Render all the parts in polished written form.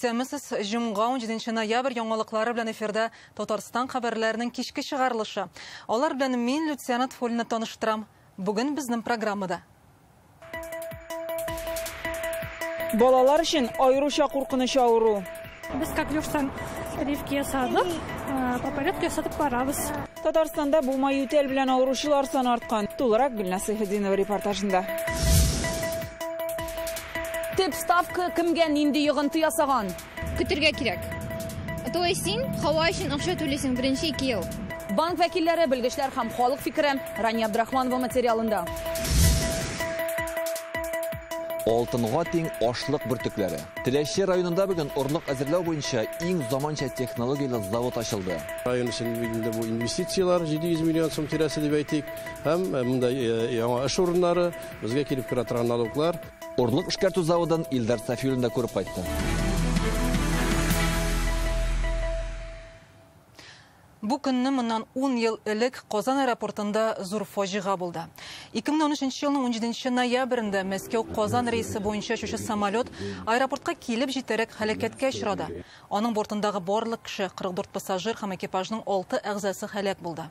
Исәнмесез, җомга 17 ноябрь яңалыклары белән эфирда Татарстан хәбәрләренең кичке чыгарылышы. Алар белән мин Люциана Тфуллина таныштырам. Бүген безнең программада. Балалар өчен аеруча куркыныч авыру. Без коклюштан прививки ясадык, по порядку ясатып барабыз. Татарстанда бума ютәл белән авыручылар саны арткан. Тулырак Гөлназ Сәйфетдинова репортажында. Төп ставка кемгә нинди йогынты ясаган? Көтергә кирәк. То есть син һава өчен акча түлисең беренче 2 ел. Банк вәкилләре, белгечләр һәм халык фикере Рания Абдрахманова материалында. Алтынга тиң ашлык бөртекләре. Теләче районында бүген орлык әзерләү буенча иң заманча технологияле завод ачылды. Район өчен инде бу инвестицияләр 700 миллион сум тирәсе дип әйтик, һәм монда яңа эш урыннары, безгә килеп керә торган налоглар. Орлык эшкәртү заводын Илдар Сафиуллин да күреп кайтты. Бу көнне моннан 10 ел элек Казан аэропортында зур фаҗига булды. 2013 елның 17 ноябрендә Мәскәү-Казан рейсы буенча очучы самолет аэропортка килеп җитәрәк һәлакәткә очрады. Аның бортындагы барлык кеше, 44 пассажир һәм экипажның 6 әгъзасы һәлак булды.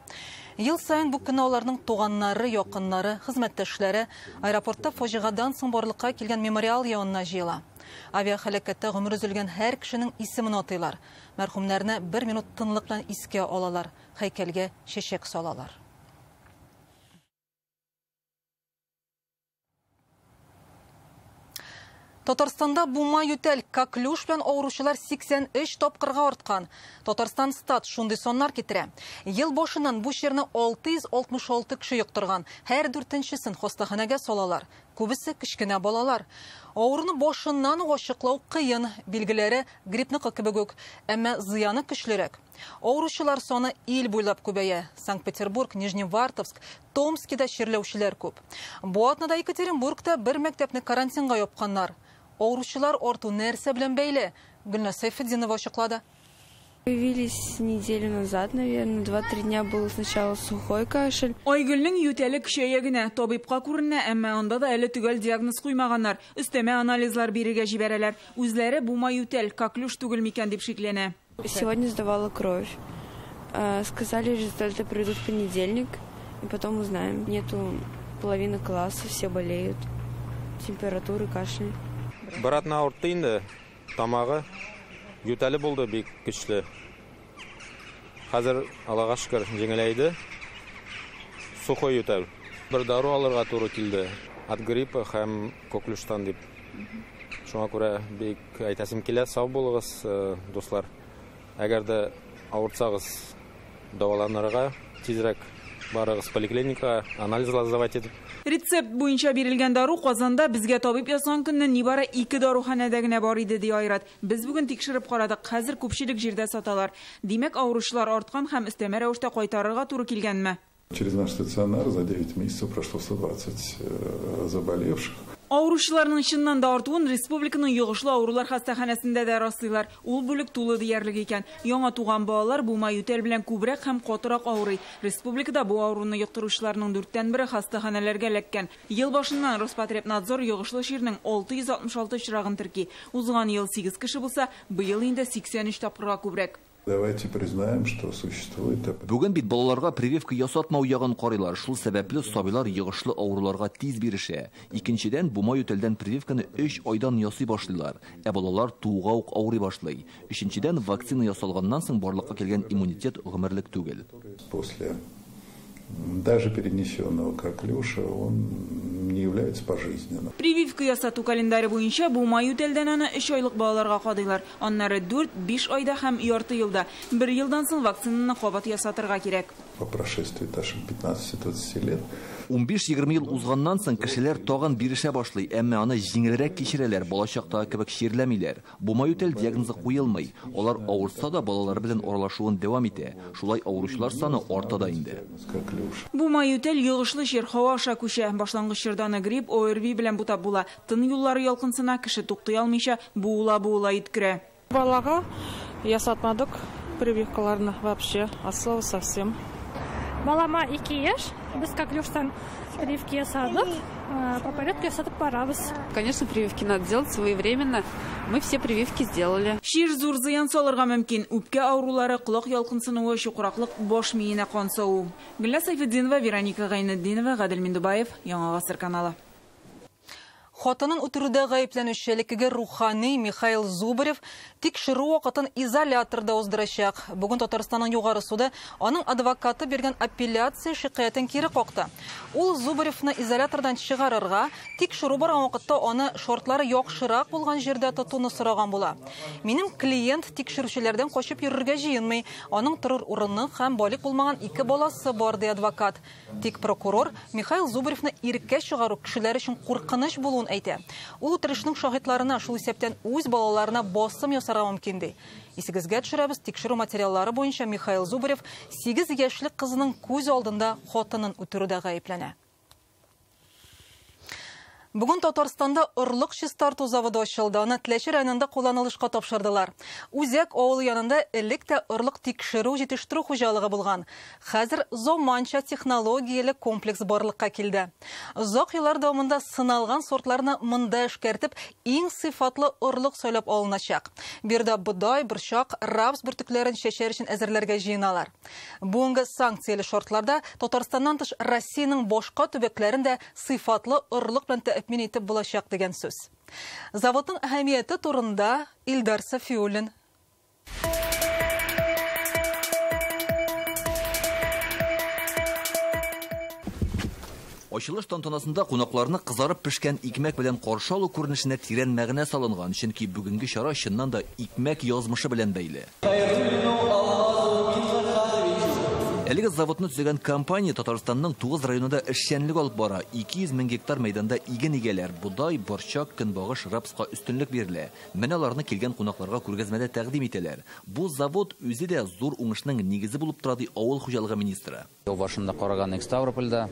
Ел саен бу көнне аларның туганнары, якыннары, хезмәттәшләре аэропортта фаҗигадан соң барлыкка килгән мемориал янына җыела. Авиаһәлакәттә гомер өзелгән һәр кешенең исемен атыйлар. Мәрхүмнәрне бер минут тынлык белән искә алалар, һәйкәлгә чәчәк салалар. Татарстанда бума ютәл коклюш белән авыручылар 83 тапкырга арткан. Татарстан стат шундый саннар китерә. Ел башыннан бу чирне 666 кеше йоктырган. Һәр дүртенчесен хастаханәгә салалар. Күбесе кечкенә балалар. Авыруны башыннан ук ачыклау кыен, билгеләре гриппныкы кебек үк, әмма зыяны көчлерәк. Авыручылар саны ил буйлап күбәя. Санкт-Петербург, Нижневартовск, Томскида чирләүчеләр күп. Бу атнада Екатеринбургта бер мәктәпне карантинга япканнар. Авыручылар арту нәрсә белән бәйле? Гөлназ Сәйфетдинова ачыклады. Появились неделю назад, наверное, 2-3 дня был сначала сухой кашель. Айгөлнең ютәле көчәя генә, табибка күренә, әмма анда да әле төгәл диагноз куймаганнар. Өстәмә анализлар бирергә җибәрәләр. Үзләре бума ютәл, коклюш түгел микән дип шикләнә. Сегодня сдавала кровь. Сказали, результаты придут в понедельник, и потом узнаем. Нету половины класса, все болеют. Температуры, кашель. Бер атна авыртты инде, тамагы ютәле булды бик көчле. Хәзер Аллага шөкер җиңеләйде. Сухой ютәл. Бер дару алырга туры килде. От гриппа һәм коклюштан дип. Шуңа күрә бик әйтәсем килә, сау булыгыз, дуслар. Әгәр дә авыртсагыз, дәваланырга тизрәк барыгыз поликлиникага, анализлар сдавать итеп. Рецепт буенча бирелгән дару Казанда безгә табиб язган көнне нибары 2 даруханәдә генә бар иде, ди Айрат. Без бүген тикшереп карадык, хәзер күпчелек җирдә саталар. Димәк, авыручылар арткан һәм өстәмә рәвештә кайтарырга туры килгәнме? Через наш стационар за 9 месяцев прошло 120 заболевших. Авыручыларның чыннан да артуын республиканың йогышлы авырулар хастаханәсендә дә раслыйлар. Ул бүлек тулы диярлек икән. Яңа туган балалар бума ютәл белән күбрәк һәм катырак авырый. Республикада бу авыруны йоктыручыларның 1/4 хастаханәләргә эләккән. Ел башыннан Роспотребнадзор йогышлы чирнең 666 очрагын терки. Узган ел 8 кеше булса, быел инде 83 тапкырга күбрәк. Давайте признаем, что существует. Бүген бит балаларга прививка ясатмау ягын карыйлар. Шул сәбәпле сабыйлар йогышлы авыруларга тиз бирешә. Икенчедән, бума ютәлдән прививканы 3 айдан ясый башлыйлар. Ә балалар тууга ук авырый башлый. Өченчедән, вакцина ясалганнан соң барлыкка килгән иммунитет гомерлек түгел. После даже перенесенного коклюша он не является пожизненным. Прививка ясату календаре буенча бума ютәлдән аны 3 айлык балаларга кадыйлар. Аннары 4-5 айда һәм ярты елда. Бер елдан соң вакцинаны кабат ясатырга кирәк. По прошествии даже 15-20 лет. 15-20 ел узганнан соң кешеләр тагын бирешә башлый, әмма аны җиңелрәк кичерәләр, балачактагы кебек чирләмиләр. Бума ютәл диагнозы куелмый. Алар авырса да балалар белән аралашуын дәвам итә. Шулай авыручылар саны арта да инде. Бума ютәл йогышлы чир һава аша күчә. Башлангыч чорда аны грипп, ОРВИ белән бутап була. Тын юллары ялкынсына, кеше туктый алмыйча буыла-буыла йөткерә. Балага ясатмадык прививкаларны вообще, от слова совсем. Балама 2 яшь. Без коклюштан прививки ясадык. По порядку ясатып барабыз. Конечно, прививки надо делать своевременно. Мы все прививки сделали. Чир зур зыян салырга мөмкин. Үпкә авырулары, колак ялкынсынуы, чукраклык, баш миенә кан саву. Гөлназ Сайфетдинова, Вероника Гайнетдинова, Гадел Миндубаев, Яңа Гасыр каналы. Хатынын үтерүдә гаепләнүче элеккеге рухани Михаил Зубарев тикшерү вакытын изоляторда уздырачак. Бүген Татарстанның югары суды аның адвокаты биргән апелляция шикаятен кире какты. Ул Зубаревны изолятордан чыгарырга, тикшерү барган вакытта аны шартлары яхшырак булган җирдә тотуны сораган була. Минем клиент тикшерүчеләрдән качып йөрергә җыенмый. Аның торыр урыны һәм балигъ булмаган 2 баласы бар, ди адвокат. Тик прокурор Михаил Зубаревны иреккә чыгару кешеләр өчен куркыныч булуын әйтә. Ул утырышның шаһитларына, шул исәптән үз балаларына басым ясарга мөмкин ди. Исегезгә төшерәбез, тикшерү материаллары буенча Михаил Зубарев 8 яшьлек кызының күз алдында хатынын үтерүдә гаепләнә. Бүген Татарстанда орлык чистарту заводы ачылды. Аны Теләче районында кулланылышка тапшырдылар. Үзәк авылы янында элек тә орлык тикшерү җитештерү хуҗалыгы булган. Хәзер заманча технологияле комплекс барлыкка килде. Озак еллар дәвамында сыналган сортларны монда эшкәртеп, иң сыйфатлы орлык сайлап алыначак. Биредә бодай, борчак, рапс бөртекләрен чәчәр өчен әзерләргә җыеналар. Бүгенге санкцияле шартларда Татарстаннан тыш Россиянең башка төбәкләрен дә сыйфатлы орлык белән тәэмин итеп булачак дигән сүз. Заводның әһәмияте турында Илдар Сафиуллин. Ачылыш тантанасында кунакларны кызарып пешкән икмәк белән каршы алу күренешенә тирән мәгънә салынган, чөнки бүгенге чара чыннан да икмәк язмышы белән бәйле. Әлеге заводны төзегән компания Татарстанның 9 районында эшчәнлек алып бара. 200 мең гектар мәйданда иген игәләр, бодай, борчак, көнбагыш, рапска өстенлек бирелә. Менә аларны килгән кунакларга күргәзмәдә тәкъдим итәләр. Бу завод үзе дә зур уңышның нигезе булып тора, ди авыл хуҗалыгы министры. Ел башында караган Ставропольдә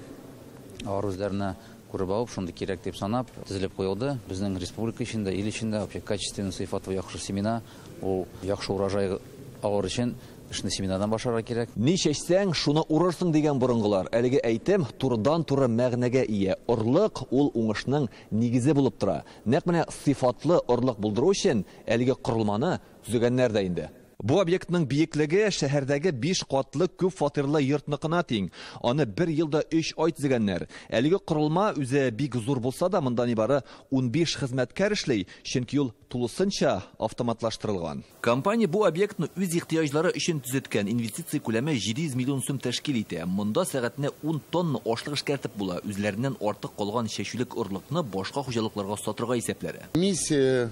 алар үзләренә күреп алып, шундый кирәк дип санап, төзелеп куелды. Безнең республика эчендә, ил эчендә вообще качественный, сыйфатлы яхшы семена, ул яхшы урожай алыр өчен эшне семинадан башларга кирәк. Ни чәчсәң, шуны урырсың дигән борынгылар. Әлеге әйтем турыдан-туры мәгънәгә ия. Орлык ул уңышның нигезе булып тора. Нәкъ менә сыйфатлы орлык булдыру өчен әлеге корылманы төзегәннәр дә инде. Бу объектның биеклеге шәһәрдәге 5 катлы күп фатирлы йортныкына тиң. Аны 1 елда 3 ай төзегәннәр. Әлеге корылма үзе бик зур булса да, монда нибары 15 хезмәткәр эшли, чөнки ул тулысынча автоматлаштырылган. Компания бу объектны үз ихтыяҗлары өчен төзеткән. Инвестиция күләме 700 миллион сум тәшкил итә. Монда сәгатенә 10 тонна ашлык эшкәртеп була. Үзләреннән артык калган чәчүлек орлыкны башка хуҗалыкларга сатырга исәпләре. Миссия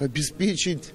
обеспечить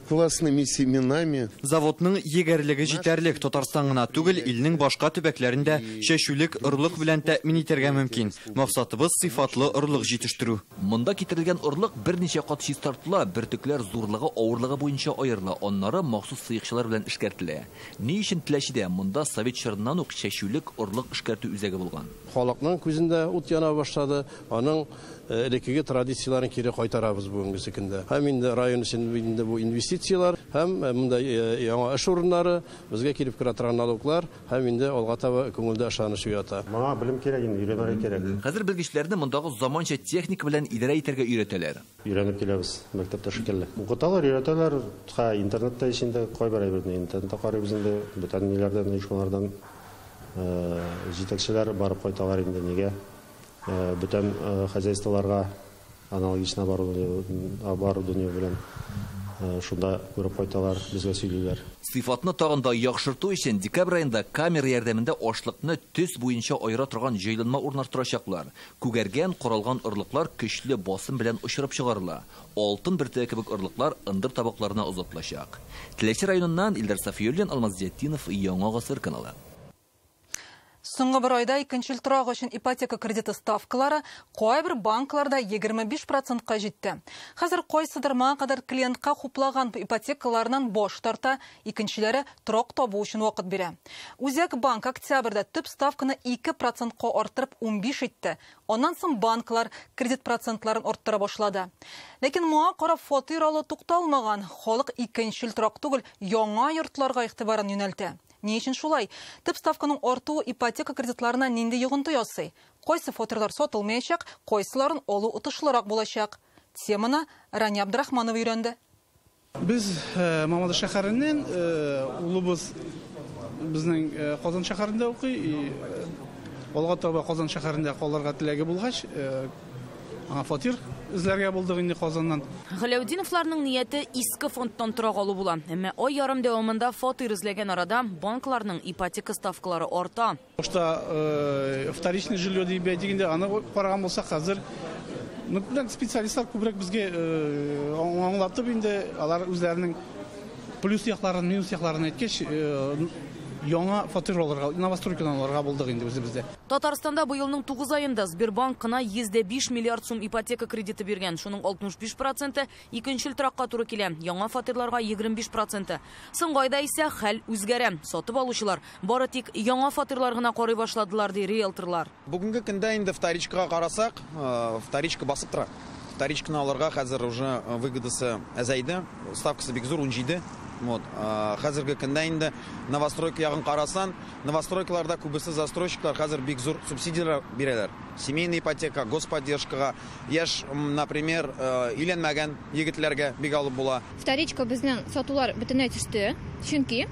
классными семенами. Заводның егәрлеге җитәрлек. Татарстан гына түгел, илнең башка төбәкләрендә чәчүлек орлык белән тәэмин итәргә мөмкин. Максатыбыз сыйфатлы орлык җитештерү. Монда китерелгән орлык берничә кат чистартыла, бөртекләр зурлыгы, авырлыгы буенча аерыла, аннары махсус сыекчалар белән эшкәртелә. Ни өчен Теләчедә монда совет чорыннан ук чәчүлек орлык эшкәртү үзәге булган? Халыкның күзендә ут яна башлады. Аның элеккеге традицияләрен кире кайтарабыз бүгенге көндә. Һәм инде район өчен инде бу инвестицияләр һәм монда яңа эш урыннары, безгә килеп керә торган налоглар һәм инде алга таба күңелдә ышаныч уята. Моңа белем кирәк инде, өйрәнергә кирәк. Хәзер белгечләрне мондагы заманча техника белән идарә итәргә өйрәтәләр. Өйрәнеп киләбез мәктәптә шикелле. Укыталар, өйрәтәләр, интернетта эчендә кайбер әйберне интернетта карыйбыз инде, бүтән ниләрдән, оешмалардан җитәкчеләр барып кайталар инде нигә? Бүтән хозяйстволарга аналогично оборудование белән шунда күреп кайталар, безгә сөйлиләр. Сыйфатны тагын да яхшырту өчен декабрь аенда камера ярдәмендә ашлыкны төс буенча аера торган җайланма урнаштырачаклар. Күгәргән, коралган орлыклар көчле басым белән очырып чыгарыла. Алтын бөртеге кебек орлыклар ындыр табакларына озатылачак. Теләче районыннан Илдар Сафиуллин, Алмаз Зиятдинов, Яңа Гасыр каналы. Соңгы бер айда икенчел торак өчен ипотека кредиты ставкалары кайбер банкларда 25%-ка җитте. Хәзер кайсыдыр моңа кадәр клиентка хуплаган ипотекаларыннан баш тарта, икенчеләре торак табу өчен вакыт бирә. Үзәк банк октябрьдә төп ставканы 2%-ка арттырып 15 итте. Аннан соң банклар кредит процентларын арттыра башлады. Ләкин моңа карап фатир алу тукталмаган. Халык икенчел торак түгел, яңа йортларга игътибарын юнәлтә. Ни өчен шулай? Төп ставканың артуы ипотека кредитларына нинди йогынты ясый? Кайсы фатирлар сатылмаячак, кайсыларын алу отышлырак булачак? Теманы Рания Абдрахманова өйрәнде. Без Мамадыш шәһәреннән, улыбыз безнең Казан шәһәрендә укый. Алга таба Казан шәһәрендә калырга теләге булгач, аңа фатир эзләргә булдык инде Казаннан. Галәүдиновларның нияте иске фондтан торак алу була. Әмма ай ярым дәвамында фатир эзләгән арада банкларның ипотека ставкалары арта. Башта вторичный жилье дип әйтик инде, аны караган булсак, хәзер специалистлар күбрәк безгә аңлатып инде, алар үзләренең плюс якларын, минус якларын әйткәч, яңа фатир алырга, новостройкадан алырга булдык инде үзебездә. Татарстанда быелның 9 аенда Сбербанк кына 105 миллиард сум ипотека кредиты биргән. Шуның 65% икенчел торакка туры килә. Яңа фатирларга 25%. Соңгы айда исә хәл үзгәрә. Сатып алучылар бары тик яңа фатирлар гына карый башладылар, ди риэлторлар. Бүгенге көндә инде вторичкага карасак, вторичка басып тора. Вторичканы алырга хәзер уже выгодасы әзәйде. Ставкасы бик зур, 17. Вот. Хәзерге көндә инде новостройка ягын карасан, новостройкаларда күбесе застройщиклар хәзер бик зур субсидияләр бирәләр. Семейная ипотека, господдержкага, яшь, например, өйләнмәгән егетләргә бик алып була. Вторичка безнең сатулар бөтенләй төште, чөнки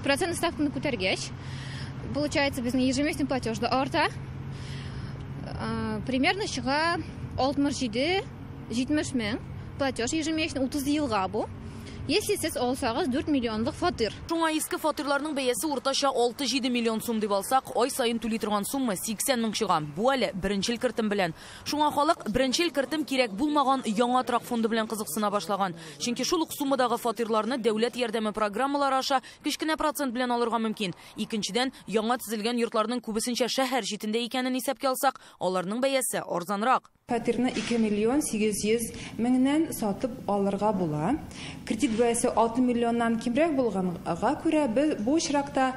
процент ставканы күтәргәч, получается, безнең ежемесячный платеж да арта. Примерно чыга 67-70 мең платеж ежемесячный 30 елга бу. Если сез алсагыз 4 миллионлык фатир. Шуңа иске фатирларның бәясе уртача 6-7 миллион сум дип алсак, ай саен түли торган сумма 80 мең чыга. Бу әле беренчел кертем белән. Шуңа халык беренчел кертем кирәк булмаган яңа торак фонды белән кызыксына башлаган. Чөнки шул ук суммадагы фатирларны дәүләт ярдәме программалары аша кечкенә процент белән алырга мөмкин. Икенчедән, яңа төзелгән йортларның күбесенчә шәһәр читендә икәнен исәпкә алсак, аларның бәясе арзанрак. Фатирны 2 миллион 800 меңнән сатып алырга була. Кредит бәясе 6 миллионнан кимрәк булганга күрә, без бу очракта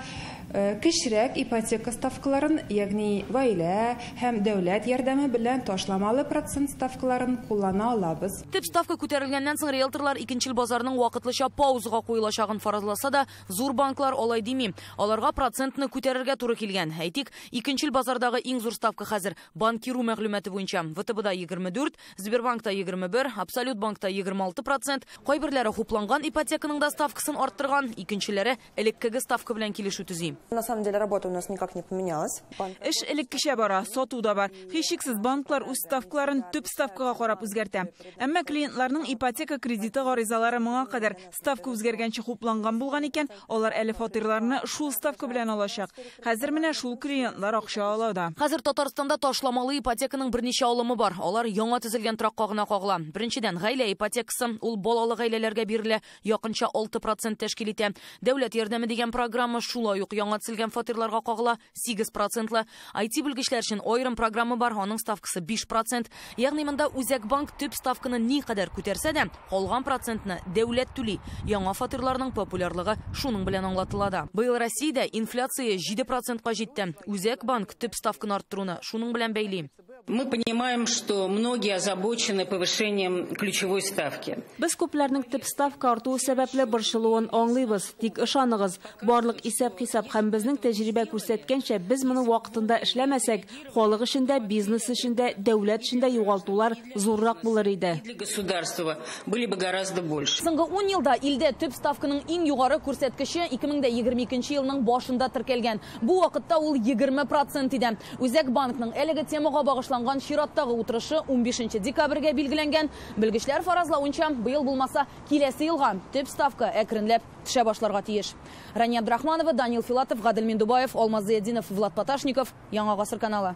кечерәк ипотека ставкаларын, ягъни гаилә һәм дәүләт ярдәме белән ташламалы процент ставкаларын куллана алабыз. Төп ставка күтәрелгәннән соң риэлторлар икенчел базарның вакытлыча паузага куелачагын фаразласа да, зур банклар алай дими. Аларга процентны күтәрергә туры килгән. Әйтик, икенчел базардагы иң зур ставка хәзер Банкиру мәгълүматы буенча ВТБда 24, Сбербанкта 21, Абсолют банкта 26%. Кайберләре хупланган ипотеканың да ставкасын арттырган, икенчеләре элеккеге ставка белән килешү төзи. На самом деле работа у нас никак не поменялась. Эш элеккечә бара, сату да бар. Һичшиксез банклар үз ставкаларын төп ставкага карап үзгәртә. Әмма клиентларның ипотека кредиты гаризалары моңа кадәр ставка үзгәргәнче хупланган булган икән, алар әле фатирларны шул ставка белән алачак. Хәзер менә шул клиентлар акча ала да. Хәзер Татарстанда ташламалы ипотеканың берничә алымы бар. Алар яңа төзелгән торакка гына кагыла. Беренчедән, гаилә ипотекасы, ул балалы гаиләләргә бирелә, якынча 6% тәшкил итә. Дәүләт ярдәме дигән программа шулай ук яңа төзелгән фатирларга кагыла, 8%. IT белгечләр өчен аерым программа бар, аның ставкасы 5%. Ягъни монда Үзәк банк төп ставканы ни кадәр күтәрсә дә, калган процентны дәүләт түли. Яңа фатирларның популярлыгы шуның белән аңлатыла да. Быел Россиядә инфляция 7%-ка җитте. Үзәк банк төп ставканы арттыруны шуның белән бәйли. Мы понимаем, что многие озабочены повышением ключевой ставки. Без күпләрнең төп ставка артуы сәбәпле борчылуын аңлыйбыз. Тик ышаныгыз, барлык исәп-хисап һәм безнең тәҗрибә күрсәткәнчә, без моны вакытында эшләмәсәк, халык өчен дә, бизнес өчен дә, дәүләт өчен дә югалтулар зуррак булыр иде. Для государства были бы гораздо больше. Соңгы 10 елда илдә төп ставканың иң югары күрсәткече 2022 елның башында теркәлгән. Бу вакытта ул 20% иде. Үзәк банкның әлеге темага багышланган чираттагы утырышы 15 декабрьгә билгеләнгән. Белгечләр фаразлавынча, быел булмаса, киләсе елга төп ставка әкренләп төшә башларга тиеш. Рания Абдрахманова, Данил Филатов, Гадел Миндубаев, Алмаз Зиятдинов, Влад Поташников, Яңа Гасыр каналы.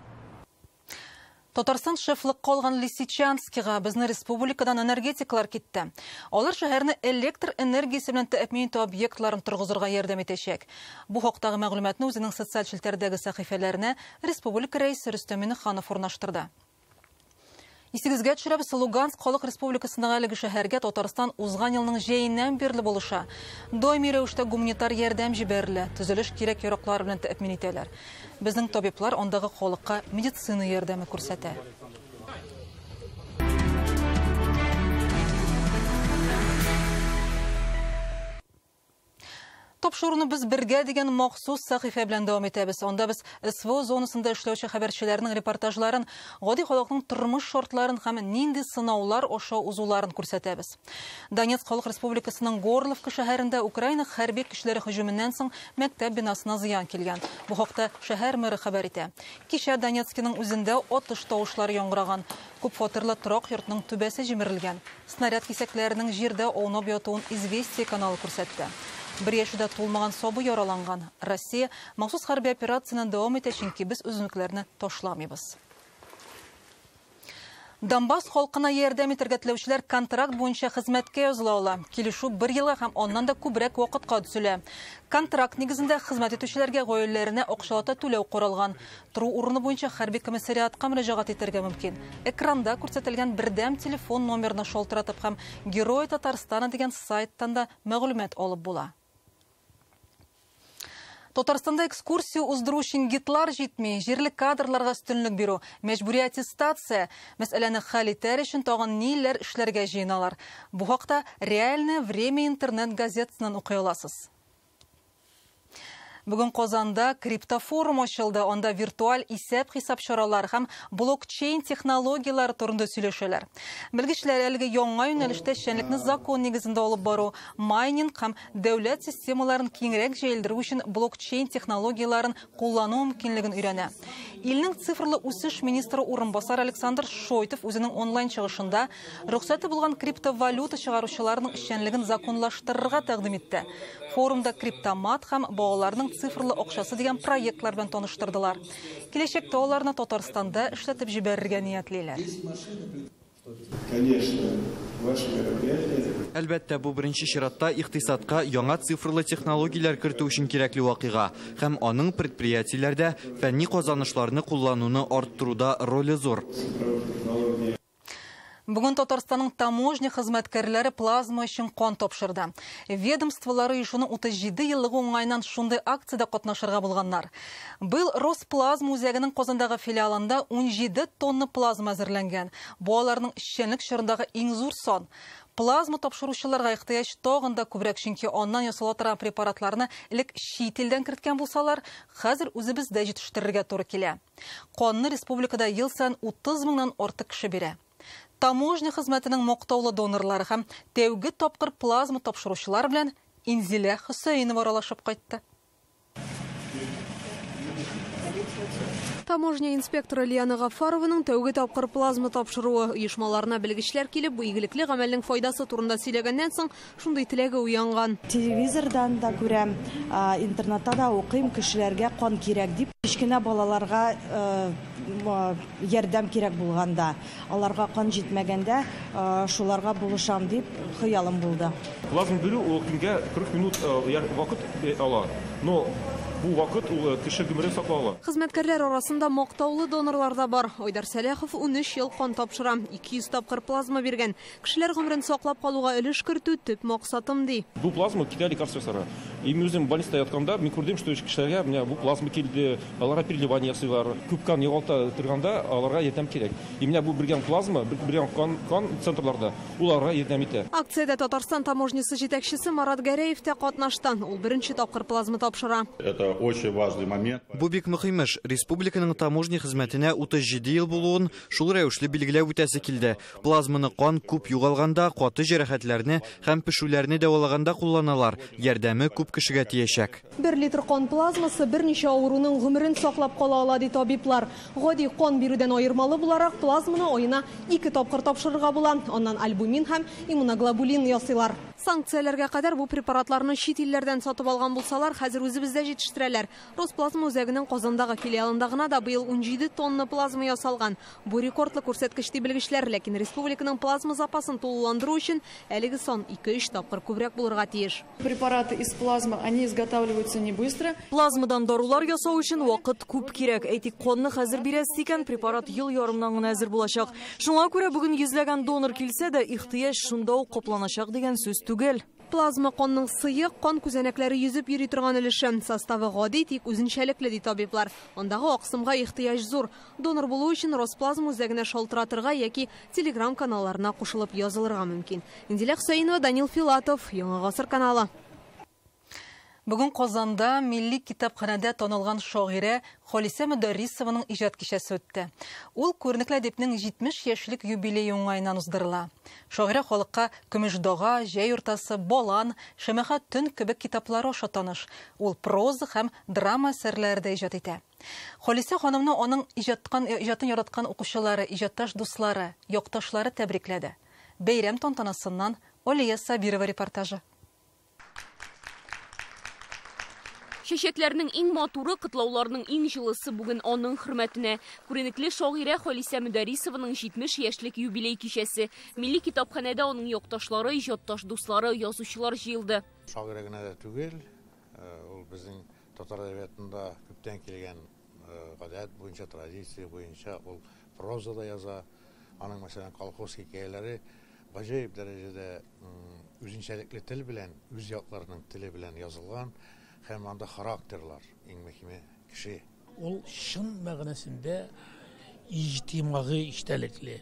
Татарстан шефлык калган Лисичанскига безне республикадан энергетиклар китте. Алар шәһәрне электр энергиясе белән тәэмин итү объектларын торгызырга ярдәм итәчәк. Бу хактагы мәгълүматны үзенең социаль челтәрдәге сәхифәләренә республика рәисе Рөстәм Миңнеханов урнаштырды. Исегезгә төшерәбез, Луганск Халык Республикасындагы әлеге шәһәргә Татарстан узган елның җәеннән бирле булыша. Даими рәвештә гуманитар ярдәм җибәрелә, төзелеш кирәк-яраклары белән тәэмин итәләр. Безнең табиблар андагы халыкка медицина ярдәме күрсәтә. Тапшыруны без бергә дигән махсус сәхифә белән дәвам итәбез. Анда без СВО зонасында эшләүче хәбәрчеләрнең репортажларын, гади халыкның тормыш шартларын һәм нинди сынаулар аша узуларын күрсәтәбез. Донецк Халык Республикасының Горловка шәһәрендә Украина хәрби көчләре һөҗүменнән соң мәктәп бинасына зыян килгән. Бу хакта шәһәр мэры хәбәр итә. Кичә Донецкиның үзендә атыш тавышлары яңгыраган. Күп фатирлы торак йортның түбәсе җимерелгән. Снаряд кисәкләренең җирдә аунап ятуын Известия каналы күрсәтте. Бер яше дә тулмаган сабый яраланган. Россия махсус хәрби операцияне дәвам итә, чөнки без үзенекеләрне ташламыйбыз. Донбасс халкына ярдәм итәргә теләүчеләр контракт буенча хезмәткә языла ала. Килешү бер елга һәм аннан да күбрәк вакытка төзелә. Контракт нигезендә хезмәт итүчеләргә гаиләләренә акчалата түләү каралган. Тору урыны буенча хәрби комиссариатка мөрәҗәгать итәргә мөмкин. Экранда күрсәтелгән бердәм телефон номерына шалтыратып һәм Герой Татарстана дигән сайттан да мәгълүмат алып була. Татарстанда экскурсия уздыру өчен гидлар җитми, җирле кадрларга өстенлек бирү, мәҗбүри аттестация мәсьәләне хәл итәр өчен тагын ниләр эшләргә җыеналар. Бу хакта «Реальное время» интернет газетасыннан укый аласыз. Бүген Казанда криптофорум ачылды. Анда виртуаль исәп-хисап чаралары һәм блокчейн технологияләре турында сөйләшәләр. Белгечләр әлеге яңа юнәлештә эшчәнлекне закон нигезендә алып бару, майнинг һәм дәүләт системаларын киңрәк җәелдерү өчен блокчейн технологияләрен куллану мөмкинлеген өйрәнә. Илнең цифрлы үсеш министры урынбасары Александр Шойтов үзенең онлайн чыгышында рөхсәте булган криптовалюта чыгаручыларның эшчәнлеген законлаштырырга тәкъдим итте. Форумда криптомат һәм балаларның цифрлы акчасы дигән проектлар белән таныштырдылар. Киләчәктә аларны Татарстанда эшләтеп җибәрергә ниятлиләр. Әлбәттә, бу беренче чиратта икътисадка яңа цифрлы технологияләр кертү өчен кирәкле вакыйга һәм аның предприятиеләрдә фәнни казанышларны куллануны арттыруда роле зур. Бүген Татарстанның таможня хезмәткәрләре плазма өчен кан тапшырды. Ведомстволары оешуның 37 еллыгы уңаеннан шундый акциядә катнашырга булганнар. Быел Росплазма үзәгенең Казандагы филиалында 17 тонна плазма әзерләнгән. Бу аларның эшчәнлек чорындагы иң зур сан. Плазма тапшыручыларга ихтыяҗ тагын да күбрәк, чөнки аннан ясала торган препаратларны элек чит илдән керткән булсалар, хәзер үзебездә җитештерергә туры килә. Канны республикада ел саен 30 меңнән артык кеше бирә. Таможня хезмәтенең мактаулы донорлары һәм тәүге тапкыр плазма тапшыручылар белән Инзилә Хөсәенова аралашып кайтты. Таможня инспекторы Лиана Гафарованың тәүге тапкыр плазма тапшыруы оешмаларына белгечләр килеп, бу игелекле гамәлнең файдасы турында сөйләгәннән соң шундый теләге уянган. Телевизордан да күрәм, интернетта да укыйм, кешеләргә кан кирәк дип, кечкенә балаларга ярдәм кирәк булганда, аларга кан җитмәгәндә, шуларга булышам дип хыялым булды. Плазма бирү ул көнгә 40 минут вакыт ала. Но бу вакыт ул кеше гомерен саклый ала. Хезмәткәрләр арасында мактаулы донорлар да бар. Айдар Сәләхов 13 ел кан тапшыра, 200 тапкыр плазма биргән. Кешеләр гомерен саклап калуга өлеш кертү төп максатым ди. Бу плазма китә лекарство ясарга. И мин үзем больницада ятканда мин күрдем, что кешеләргә менә бу плазма килде, аларга переливание ясыйлар. Күп кан югалта торганда аларга ярдәм кирәк. И менә бу биргән плазма, биргән кан центрларда уларга ярдәм итә. Акциядә Татарстан таможнясы җитәкчесе Марат Гәрәев тә катнашты. Ул беренче тапкыр плазма тапшыра. Это очень важный момент. Бу бик мөһим эш. Республиканың таможня хезмәтенә 37 ел булуын шул рәвешле билгеләп үтәсе килде. Плазманы кан күп югалганда, каты җәрәхәтләрне һәм пешүләрне дәвалаганда кулланалар. Ярдәме күп кешегә тиячәк. 1 литр кан плазмасы берничә авыруның гомерен саклап кала ала ди табиблар. Гади кан бирүдән аермалы буларак плазманы аена 2 тапкыр тапшырырга була. Аннан альбумин һәм иммуноглобулин ясыйлар. Санкцияләргә кадәр бу препаратларны чит илләрдән сатып алган булсалар, хәзер үзебездә җитештерәләр. Росплазма үзәгенең Казандагы филиалында гына да быел 17 тонна плазма ясалган. Бу рекордлы күрсәткеч ди белгечләр, ләкин республиканың плазма запасын тулыландыру өчен әлеге сан 2-3 тапкыр күбрәк булырга тиеш. Препараты из плазмы, они изготавливаются не быстро. Плазмадан дарулар ясау өчен вакыт күп кирәк. Әйтик, канны хәзер бирәсез икән, препарат ел ярымнан гына әзер булачак. Шуңа күрә бүген йөзләгән донор килсә дә, ихтыяҗ шунда ук капланачак дигән сүз түгел. Плазма канның сыек, кан күзәнәкләре йөзеп йөри торган өлеше. Составы гади, тик үзенчәлекле ди табиблар. Андагы аксымга ихтыяҗ зур. Донор булу өчен Росплазма үзәгенә шалтыратырга яки Телеграм каналларына кушылып язылырга мөмкин. Инзилә Хөсәенова, Данил Филатов, Яңа Гасыр каналы. Бүген Казанда милли китапханәдә танылган шагыйрә Халисә Мөдәррисованың иҗат кичәсе үтте. Ул күренекле әдипнең 70 яшьлек юбилее уңаеннан уздырыла. Шагыйрә халыкка Көмеш дага, Җәй уртасы, Балан, Шәмәхә төн кебек китаплары аша таныш. Ул проза һәм драма әсәрләре дә иҗат итә. Халисә ханымны аның иҗатын яраткан укучылары, иҗатташ дуслары, якташлары тәбрикләде. Бәйрәм тантанасыннан Алия Сабирова репортажы. Чәчәкләрнең иң матуры, котлауларның иң җылысы бүген аның хөрмәтенә. Күренекле шагыйрә Халисә Мөдәррисованың 70 яшьлек юбилей кичәсе. Милли китапханәдә аның якташлары, иҗатташ дуслары, язучылар җыелды. Шагыйрә генә дә түгел, ул безнең татар әдәбиятында күптән килгән гадәт буенча, традиция буенча ул проза да яза. Аның, мәсәлән, колхоз хикәяләре гаҗәеп дәрәҗәдә үзенчәлекле тел белән, үз якларының теле белән язылган. Һәм анда характерлар, иң мөһиме кеше. Ул чын мәгънәсендә иҗтимагый эчтәлекле,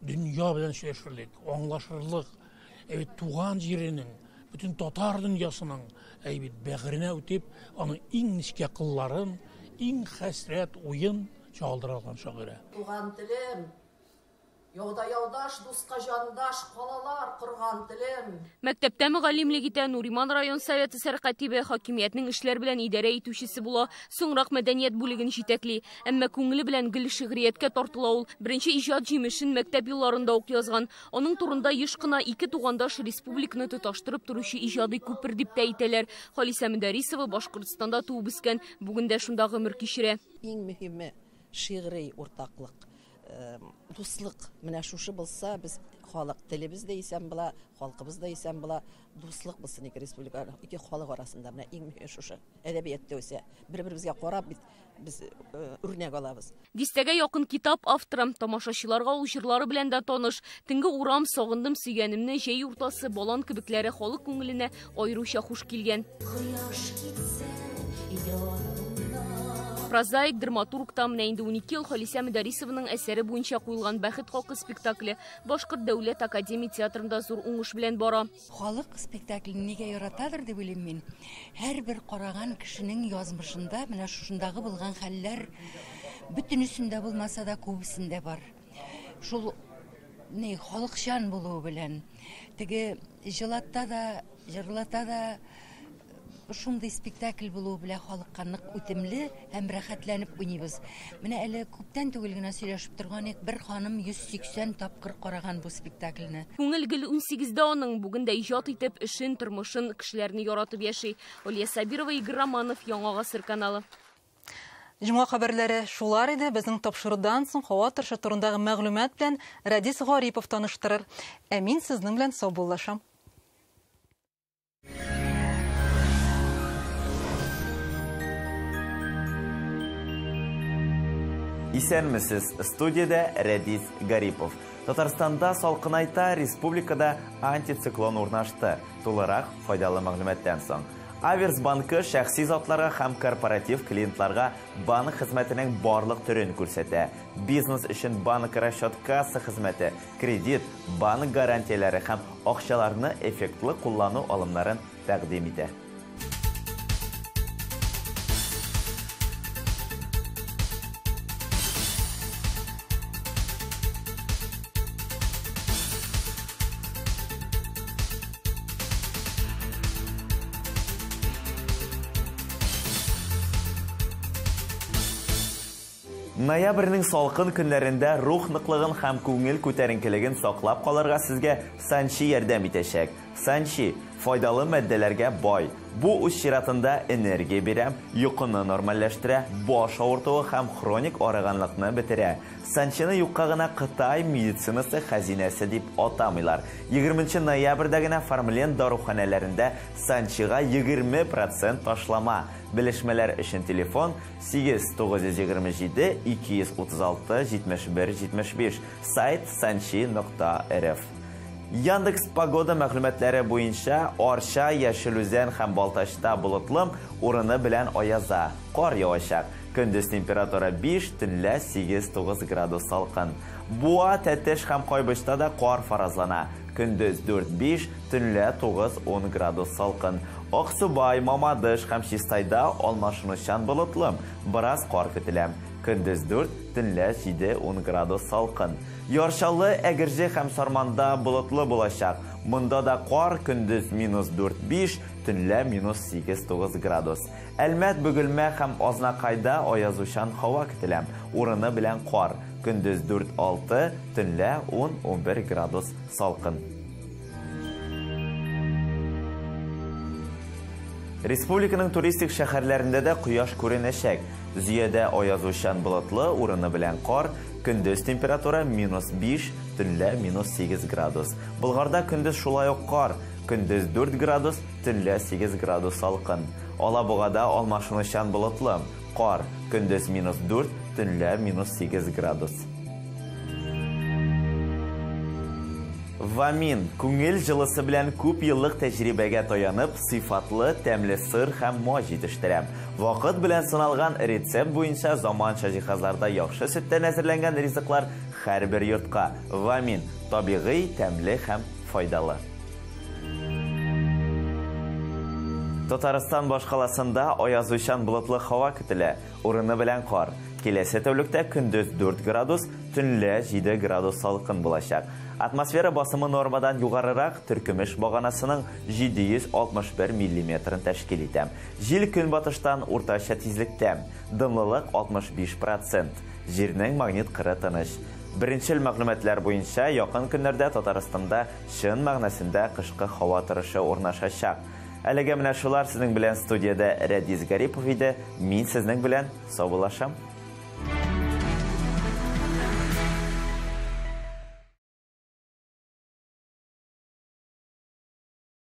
дөнья белән сөйләшерлек, аңлашырлык, әйбит туган җиренең, бөтен татар дөньясының әйбит бәгыренә үтеп, аның иң нечкә кылларын, иң хәсрәт уен чагылдыра алган шагыйрә. Туган телем, яуда яудаш, дуска җандаш, калалар корган телем. Мәктәптә мөгаллимлек итә, Нуриман район советы сәркатибе, хакимиятнең эшләр белән идарә итүчесе була. Соңрак мәдәният бүлеген җитәкли. Әмма күңеле белән гел шигърияткә тартыла ул. Беренче иҗат җимешен мәктәп елларында ук язган. Аның турында еш кына ике тугандаш республиканы тоташтырып торучы иҗади күпер дип тә әйтәләр. Халисә Мөдәррисова Башкортстанда туып үскән, бүген дә шунда гомер кичерә. Иң мөһиме шигъри уртаклык. Дуслык, менә шушы булса, без халык телебез дә исән була, халкыбыз да исән була, дуслык булсын ике республика, ике халык арасында. Менә иң мөһиме шушы. Әдәбиятта үсә. Бер-беребезгә карап бит без үрнәк алабыз. Дистәгә якын китап авторы, тамашачыларга ул җырлары белән дә таныш. Төнге урам, Сагындым сөйгәнемне, Җәй уртасы, Балан кебекләре халык күңеленә аеруча хуш килгән. Кояш китсә, янымнан. Прозаик, драматург та менә инде 12 ел Халисә Мөдәррисованың әсәре буенча куелган Бәхет хакы спектакле Башкорт дәүләт академия театрында зур уңыш белән бара. Халык спектаклен нигә яратадыр дип уйлыйм мин. Һәрбер караган кешенең язмышында менә шушындагы булган хәлләр бөтенесендә булмаса да күбесендә бар. Шул ни халыкчан булуы белән теге җылатта да, җырлата да шундый спектакль булуы белән халыкка нык үтемле һәм рәхәтләнеп уйныйбыз. Менә әле күптән түгел генә сөйләшеп торган идек, бер ханым 180 тапкыр караган бу спектакльне. Күңел гел 18-дә аның, бүген дә иҗат итеп, эшен, тормышын, кешеләрне яратып яши. Алия Сабирова, Игорь Романов, Яңа Гасыр каналы. Җомга хәбәрләре шулар иде. Безнең тапшырудан соң һава торышы турындагы мәгълүмат белән Радис Гарипов таныштырыр. Ә мин сезнең белән саубуллашам. Исәнмесез, студияда Рәдис Гарипов. Татарстанда салкынайта, республикада антициклон урнашты. Тулырак файдалы мәгълүматтан соң. Аверс банкы шәхси затларга һәм корпоратив клиентларга банк хезмәтенең барлык төрен күрсәтә. Бизнес өчен банк расчет касса хезмәте, кредит, банк гарантияләре һәм акчаларны эффектлы куллану алымнарын тәкъдим итә. Ноябрьнең салкын көннәрендә рух ныклыгын һәм күңел күтәренкелеген саклап калырга сезгә Санчи ярдәм итәчәк. Санчи файдалы матдәләргә бай. Бу үз чиратында энергия бирә, йокыны нормальләштерә, баш авыртуы һәм хроник арыганлыкны бетерә. Санчины юкка гына Кытай медицинасы хәзинәсе дип атамыйлар. 20 ноябрьдә генә Фармлен даруханәләрендә Санчига 20% ташлама. Белешмәләр өчен телефон 8 927 236 71 75, сайт sanchi.rf. Яндекс погода мәгълүматлары буенча Арча, Яшел Үзән һәм Балтачта болытлы, урыны белән аяза, кар явачак. Көндез температура 5, төнлә 8-9 градус салкын. Буа, Тәтеш һәм Кайбычта да кар фаразлана. Көндез 4-5, төнлә 9-10 градус салкын. Аксубай, Мамадыш һәм Чистайда алмашынучан болытлы, бераз кар көтелә. Көндез 4, төнлә 7-10 градус салкын. Яр Чаллы, Әгерҗе һәм Сарманда болытлы булачак. Монда да кар, көндез минус 4-5, төнлә минус 8-9 градус. Әлмәт, Бөгелмә һәм Азнакайда аязучан һава көтелә. Урыны белән кар. Көндез 4-6, төнлә 10-11 градус салкын. Республиканың туристик шәһәрләрендә дә кояш күренәчәк. Зөядә аязучан болытлы, урыны белән кар, көндез температура минус 5, төнлә минус 8 градус. Болгарда көндез шулай ук кар, көндез 4 градус, төнлә 8 градус салкын. Алабугада алмашынучан болытлы, кар, көндез минус 4, төнлә минус 8 градус. Вамин күңел җылысы белән күп еллык тәҗрибәгә таянып, сыйфатлы, тәмле сыр һәм май җитештерә. Вакыт белән сыналган рецепт буенча заманча җиһазларда яхшы сөттән әзерләнгән ризыклар һәрбер йортка. Вамин табигый, тәмле һәм файдалы. Татарстан башкаласында аязучан болытлы һава көтелә, урыны белән кар. Киләсе тәүлектә көндез 4 градус, төнлә 7 градус салкын булачак. Атмосфера басымы нормадан югарырак Төркемеш баганасының 761 миллиметрын тәшкил итә. Җил көнбатыштан уртача тизлектә. Дымлылык 65%. Җирнең магнит кыры тыныч. Беренчел мәгълүматлар буенча якын көннәрдә Татарстанда чын мәгънәсендә кышкы һава торышы урнашачак. Әлегә менә шулар. Сезнең белән студиядә Рәдис Гарипов иде. Мин сезнең белән саубуллашам.